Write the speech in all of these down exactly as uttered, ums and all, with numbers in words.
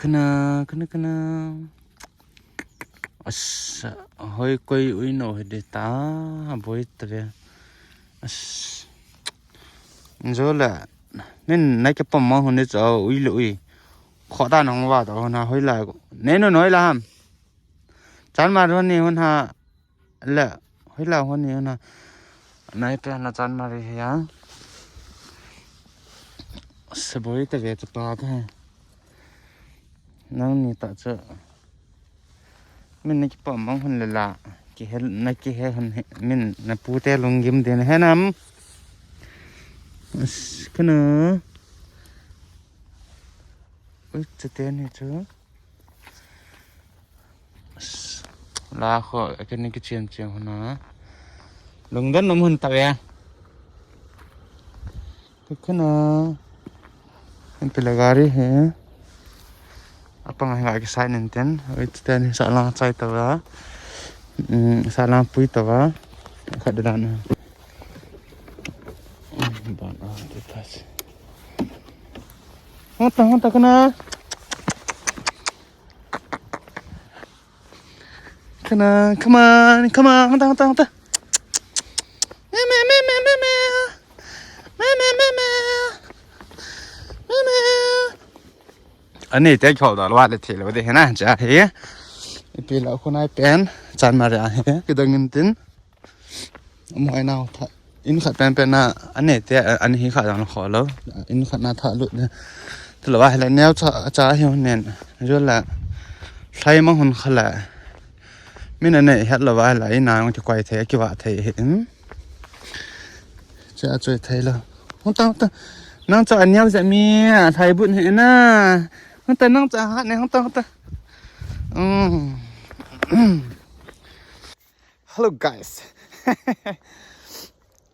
Na, kana, kana. As, hoi koi ui no hei de ta, boi ta ve. As, zo la, min na ke pam mang hun de cho, ui le ui. Kho ta nang wa ta hun ha, hoi la. Ne no noi la ham. Chan ma ro ni hun ha. La, hoi la hun ni hun ha. Nai pe na chan ma ri ya. Saboi ta ve ta pa ta. Nang ni ta cho. Min na ki pam mang hun le la. Ki he, na ki he hun he. Min na pu te lung gim din he nam. As, kana. Ui, cha te ni cho. La khou, kani ki chiam chiam huna. Lungdan nam hun ta ve. Kukuna. Pila gari he. Apang hai ki sai nin ten. Ui ten sa lang chai ta va. Mm, sa lang pui ta va. Khat dan. Ban a, tu tas. Hong ta, hong ta kana. Kana, come on, come on, hong ta, hong ta, hong ta. Me, me, me, me, me, me. Me, me, me, me. Me, me. Ani te khou da lwa le the lo de he na, cha he. Ipi la khou nai pen, chan ma ria he. Kidang nin tin. Amoi nau tha. In khat pen pen na, ane te, ani hi khat dang khou lo. In khat na tha lut ne. Tha lo ba he la neu cha, cha hi hun nen. Zo la. Thlai mang hun kha la. Min ane het lo ba he la, in na nang ti kuai the, ki wa the he. Hmm? Cha chui the lo. Hong ta, hong ta. Nang cha aniau za mi, thlai bun he na. Hong ta nang cha hat ne, hong ta, hong ta. Hmm. Hello guys.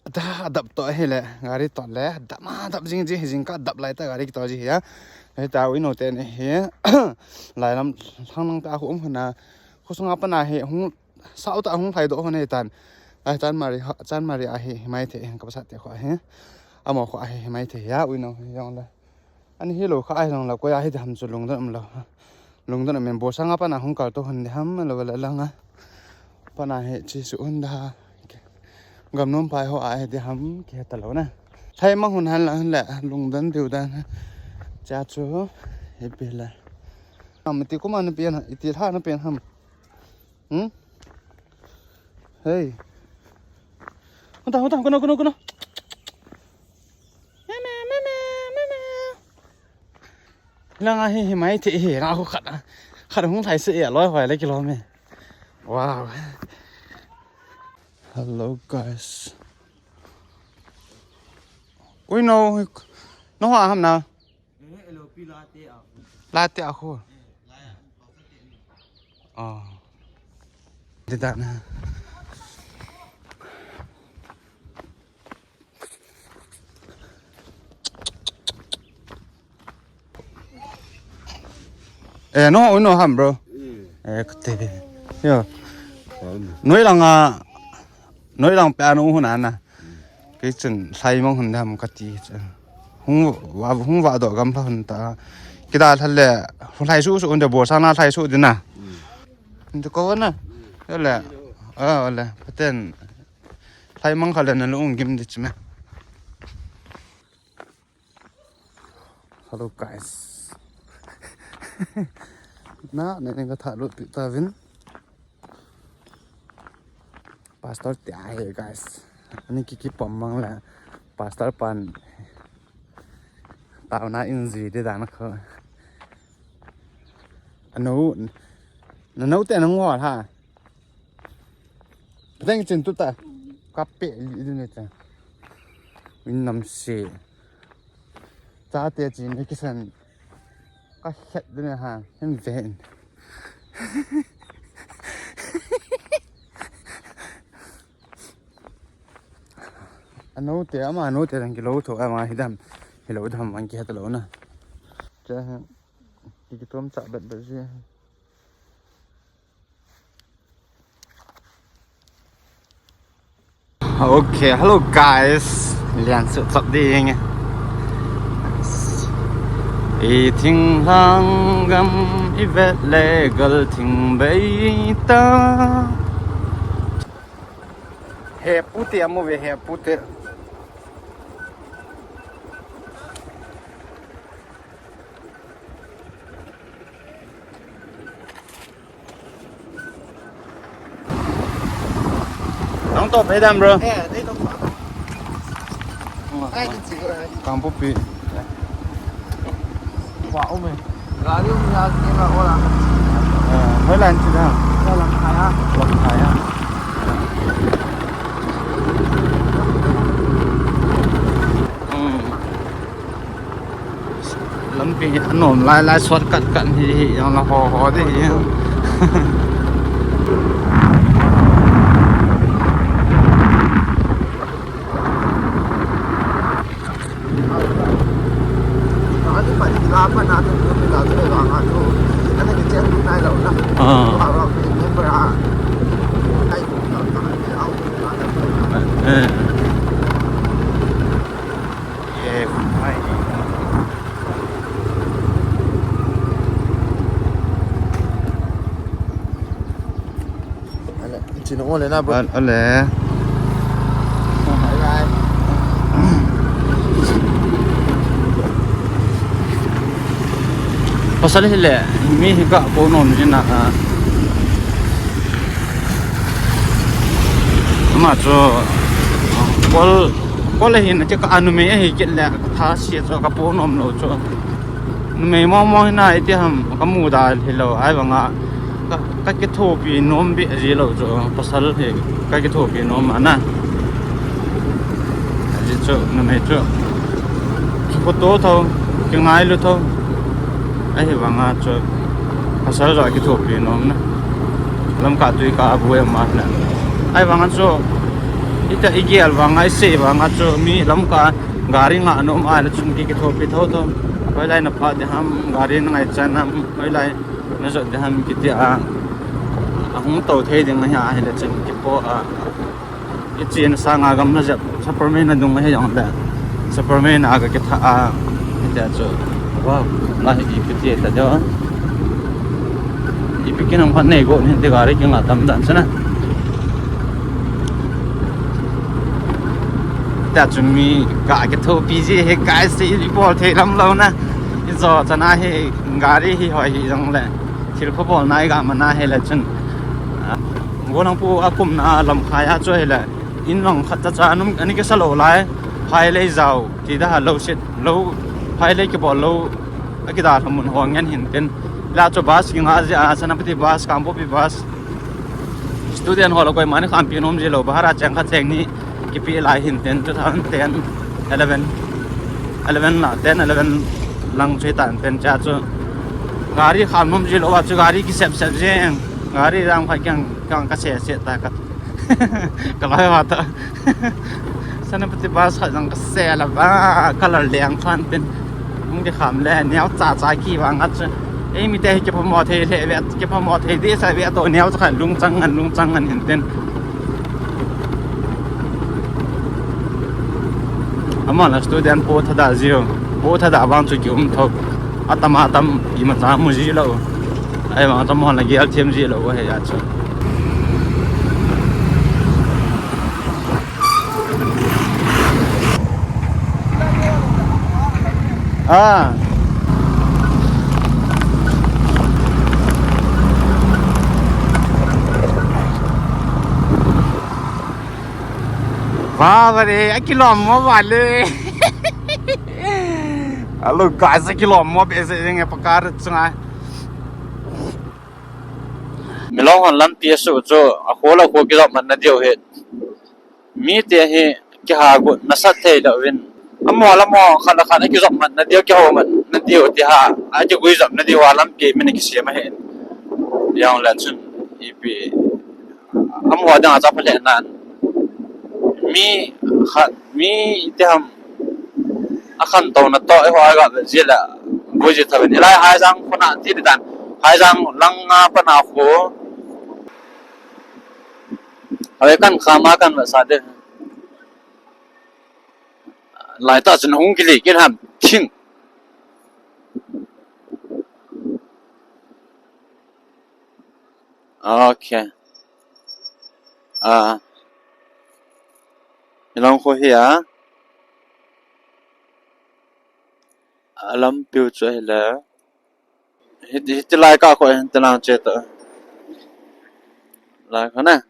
Da dap to he le, gari to le, dap ma dap jing ji, jing ka dap lai ta gari to ji ya. He ta ui no te ni he. Lai lam thang nang ta hum huna. Khosung apa na he hung sau ta hung thai do hone tan. Ai tan mari ha, tan mari a he, mai the, ka sa te kho he. Amo kho he, mai the ya, ui no he yong le. Ani hi lo kha ai lang la, koi a hi dam chu lungdon um lo. Lungdon um bo sang a pana hung kal to hun de ham lo la lang a. Pana hi chi su hun da. Gam num pai ho a hi de ham ke ta lo na. Thai mang hun han la han la lungdon diu dan. Cha chu hi pi la. Am ti kuma na pian, iti tha na pian ham. Hmm? Hey. Hong ta, hong ta, kuno, kuno, kuno. Meme, meme, meme. Lang a hi, hi mai the hi, ra hu khat. Khat hung thai se ya, loi hoi le kilo me. Wow. Hello guys. Ui no, no ha ham na. Latte a khu. Oh. Di da na. Eh, no, no ham, bro. Eh, kate. Yo. Noi lang a, noi lang pe anu huna na. Kei chun sai mang hun dam kati. Hung va, hung va do gam pha hun ta. Kida thale, hung sai su su hun de bo sana sai su dina. Ntu ko na. Yo le. Ah, le. Paten. Sai mang kha le na lung gim di chime. Hello guys. Na, ne ne ka tha lut pi ta vin. Pastor tia he guys. Ani ki ki pom mang la. Pastor pan. Tau na in zi de dan kho. Ano, na no te nang wa ha. Pateng chin tu ta. Kape li du ne ta. Min nam se. Cha te chin ne kisan. Ka khet du ne ha. Hem ven. Ano te ama ano te dang kilo tho ama hi dam. Hilo dam man ki hat lo na. Cha ha. Ki ki tom cha bet bet ji. Okay, hello guys. Lian su chap ding e. I thing lang gam i vet le gal thing bei ta. He pute amu ve, he pute. Nang to phe dam, bro. Eh, dei to. Ai, kan si ko. Kangpokpi. Wa, um e. Gari um ya, ni la ora. Eh, hoi lan si da. Lam khai ha. Lam khai ha. Hmm. Lampi anuam lai lai shortcut kan hi hi yang la ho ho di hi. Ah. Eh. Ale, chini o le na, bro. Ale. Pasal hi le, mi hi ka po nom ni na, ah. Ama cho, kol, kol hi na che ka anumei hi kit le, tha si cho ka po nom lo cho. Numei mo mo hi na iti ham ka mu da hi lo, ai banga. Ka, ka kithopi nom bi zi lo cho, pasal hi ka kithopi nom ana. Zi cho, numei cho. Photo tho, kingai lu tho. Ai hi banga cho, pasal zo kithopi nom na. Lamka tui ka abu e ma na. Ai banga cho, ita i gial banga, i se banga cho, mi Lamka gari nga nom ai la chun ki kithopi tho tho. Hoi lai na pha de ham, gari na ngai chan ham, hoi lai na zot de ham kiti a. Ahung tou thei ding na hi a hi la chun ki po a. I chin sa nga gam na zap, Superman na dung he yong le. Superman na ka kitha a. Ita cho. Wow, la hi i piti ta jo. I piki nang phat nei go ni te gari ki nga tam dan sana. Ta chun mi ka kithopi zi he guys, i bol thei lam lo na. I zo chana he gari hi hoi hi zong le. Thil pha bol nai ga mana he le chun. Ah, go nang pu akum na lam khai a cho he le. In lang khat ta cha num ani ke sa lo lai. Phai le zau ti da ha lo sit lo. Phai le ki bol lo. Aki da thamun ho ngen hin tin. La cho bus ki nga zi a, Senapati bus, Kangpokpi bus. Student ho lo koi mani kham pi nom zi lo, bahara cheng khat cheng ni kipi lai hin tin, two thousand ten, eleven, eleven la, ten, eleven lang chui tan ten cha chu. Gari kham nom zi lo, a chu gari ki sep sep zeng. Gari ram khat kyang, kyang ka se se ta ka. Ka lai wa ta. Senapati bus khat zang ka se la ba, color liang phan tin. Hung di kham le, niau cha cha ki wa ngat chu. Ei mi te hi kipha mo thei le, ve, kipha mo thei di sa ve to niau cha khan lung chang ngan, lung chang ngan hin tin. Ama la student po thada zio, po thada bang chu ki um tho. Atam atam i ma cha mu zi lo. Ai bang atam ho la gial thiam zi lo he ya chu. Ah. Baap re, akilom mo bale. Hello guys, akilom mo be se ding e pakar chunga. Milong han lam P S U chu, akho la kho kizop man na diu he. Mi te hi kiha gu na sat thei lo vin. Amo la mo khat la khat kizop man na diu, kiho man na diu ti ha. Aki gui zop na diu a lam pi mi na kisiam he. Yang lan chun ipi. Amo dang a chap le nan. Mi khat, mi te ham. Akhan to na to, e ho aga zi la. Gui zi tha vin. Ilai hai zang khuna ti di dan. Hai zang lang nga pa na kho. Awe kan kha ma kan va sa de. Lai ta chun hung kili kin ham thing. Okay. Ah. Ilong khou hi a. Lampiu chu hi le. Hi, hi ti lai ka khou hin talang che ta. Lai khou na.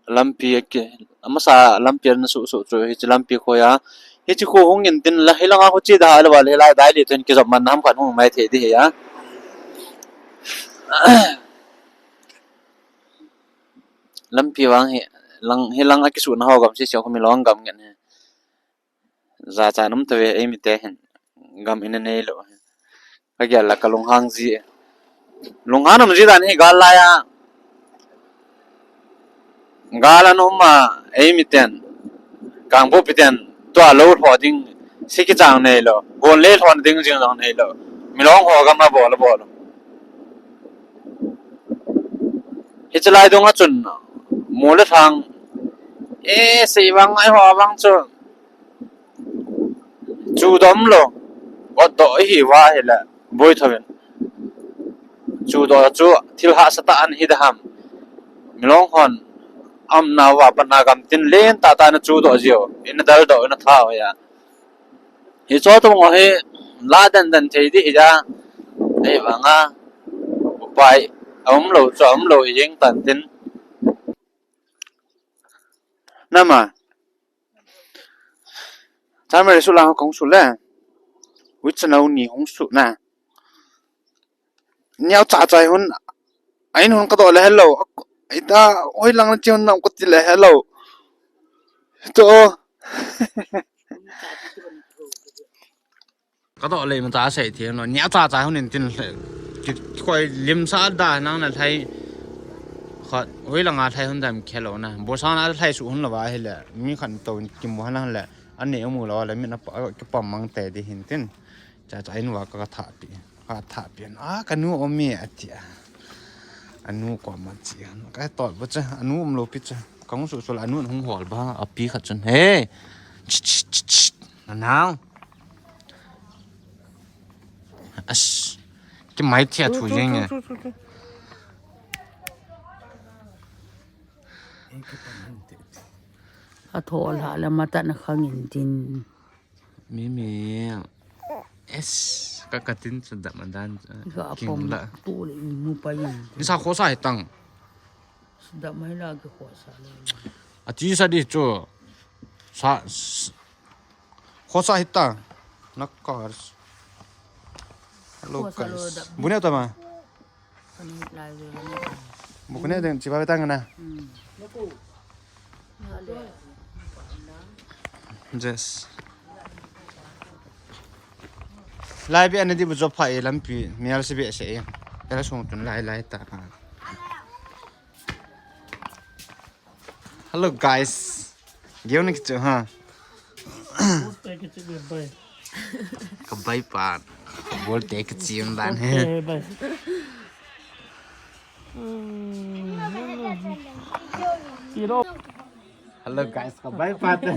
Lampi ke, amasa lampi na su su chu hi chi lampi khou ya. Hi chi khou hung in tin la hi langa khou chi da la wa le lai dai li tun ki zop man nam khan hung mai the di hi ya. Lampi wang hi lang hi lang a ki su na ho gam si si khou mi long gam ngen hi. Za cha num ta ve ei mi te hin gam in nei lo. Ka gel la ka lung hang zi. Lung hang nam zi dan hi gal la ya. Gal an um ma ei mi ten. Kang bu pi ten. Tua lo tho ding si ki chang nei lo. Gon le tho ding jing zang nei lo. Mi long ho gam na bo lo bo lo. Hi chalai dung a chun. Mu le thang. E si bang ai ho bang chu. Chu dom lo. Got do hi wa hi la. Boi tho bin. Chu do chu thil ha sa ta an hi da ham. Mi long hon. Am na wa pa na gam tin len ta ta na chu do ziu. In dal do na tha ya. Hi cho tu ngo hi la dan dan thei di hi da. Ei bang a. Upai. Am lo cho am lo hi jing tan tin. Nama. Chai mai su lang kong su le. Wit sa nau ni hong su na. Niau cha chai hun. Ain hun ka do le hello. Ita hoi lang na chiun nam ka ti le hello. To. Ka do le ma ta sei thiam lo. Niau cha chai hun in tin le. Ki koi lim sa da nang na thai. Khat hoi lang a thai hun dam khe lo na. Bo sa na thai su hun lo ba hi le. Mi khan to kim bo han le. Ani amu lo le mi na pa ki pam mang te di hin tin. Cha cha in wa ka tha pi. Ka tha pi. A ka nu om mi a ti a. Anu ko ma chi. Ka tot bo cha. Anu um lo pi cha. Kong su su la anu hung hol ba. A pi khat chun. Hey. Ch, ch, ch, ch. Nanau. As. Ki mai thia thu jeng e. A tho la la ma ta na khang in tin. Mi mi. Es. Ka ka tin sa da ma dan. Ka king pom la. Tu le mu pa yin. Ni sa kho sa hi tang. Sida mai la ki kho sa le. A ti sa di chu. Sa, s-, kho sa hita. Nak kar. Hello, kho sa lo guys. Da. Bune tama. Kani lai ve ni. Bukune deng chiba tang na. Hmm. Yes. Lai bi ana di bu job pha e lampi mial si be se e. Tela sung tun lai lai ta. Hello guys. Giu ni kichu ha. Kabai pa. Bol te kichi um dan he. Hello guys, kabai pa te.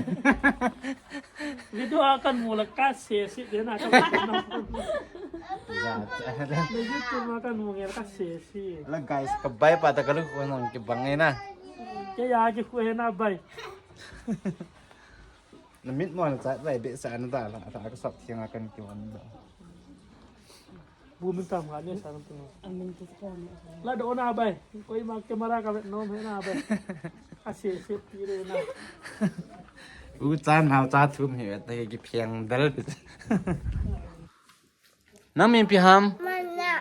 Video akan mu la ka se si de na ka. Ya, ya. Video tu ma kan mu nge ka se si. Hello guys, kabai pa ta kalu ko nang ki bang e na. Ke ya ki khu e na bai. Na mit mo na chat bai be sa na da la ta ka sap thiang akan ki wan da. Bu min tam nga le sa tu. Amin tu ko na. La do na bai. Koi ma camera ka nom he na bai. A se se pi re na. U chan hau cha thum he ta ki phiang dal. Nang min pi ham? Mona.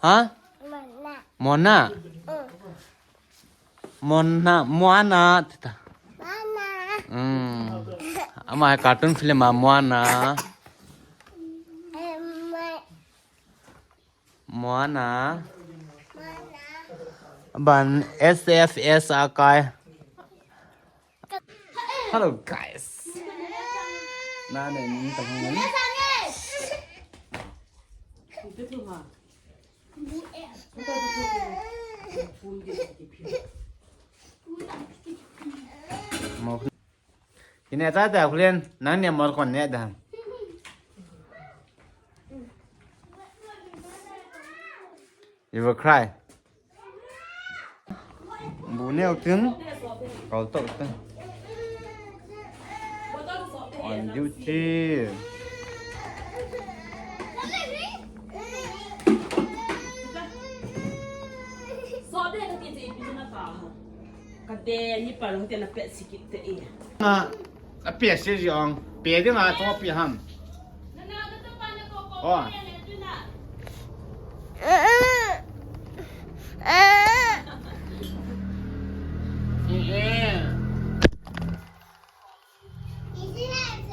Ha? Mona. Mona? Mm. Mona, Moana, tita. Mona. Mm. Ama cartoon film a Moana. Eh, ma- Moana. Mona. Ban S F S a kai. Hello guys. Na ne ni ta hung ni. Mo. Kine ta ta kulen nang ne mo kon ne da. You will cry. Bu neu tin. Kau tou ta. On duty. Kade ni palo te na pet sikit te e. Na, a pet si ziang. Pet di na to pi ham. Oh.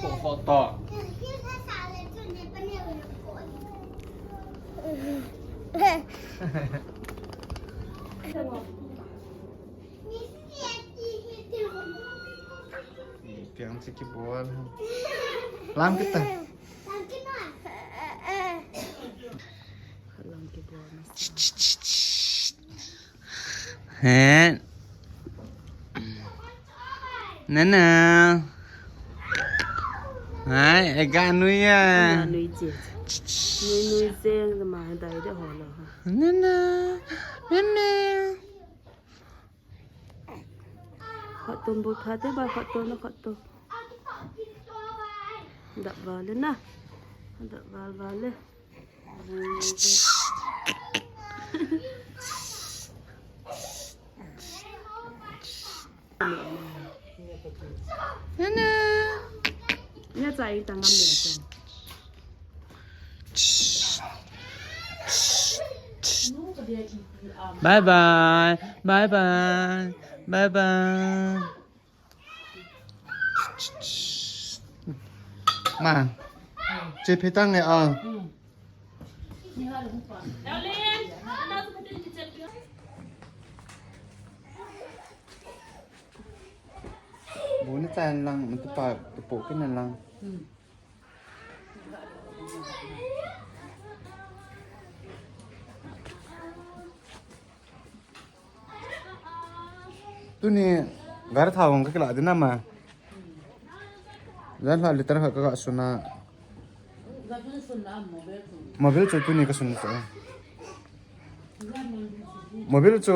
Hot, hot, hot. Tiang si ki bol. Lam kita. Lam ki bol. He. Nana. Hai, ega nui ya. Nui nui zeng ma dai de ho lo ha. Nana. Nana. Khat tum bu tha te ba, khat tum na khat tum. Dap ba le na. Dap ba ba le. Nana. Nya chai ta ngam le chang. Bye bye. Bye bye. Bye bye. Ma. Che phi tang e a. Bu ni chan lang, mtu pa, tu pu kin lang. Tuni gari thau hong kakila dina ma. Zan hla liter khat kaka suna. Mobil chu tuni ka suna chu. Mobil chu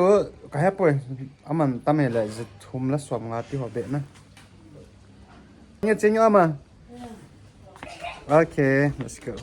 kahepui aman tamei le zithum la suam nga ti ho be na. Nge ching ama. Okay, let's go.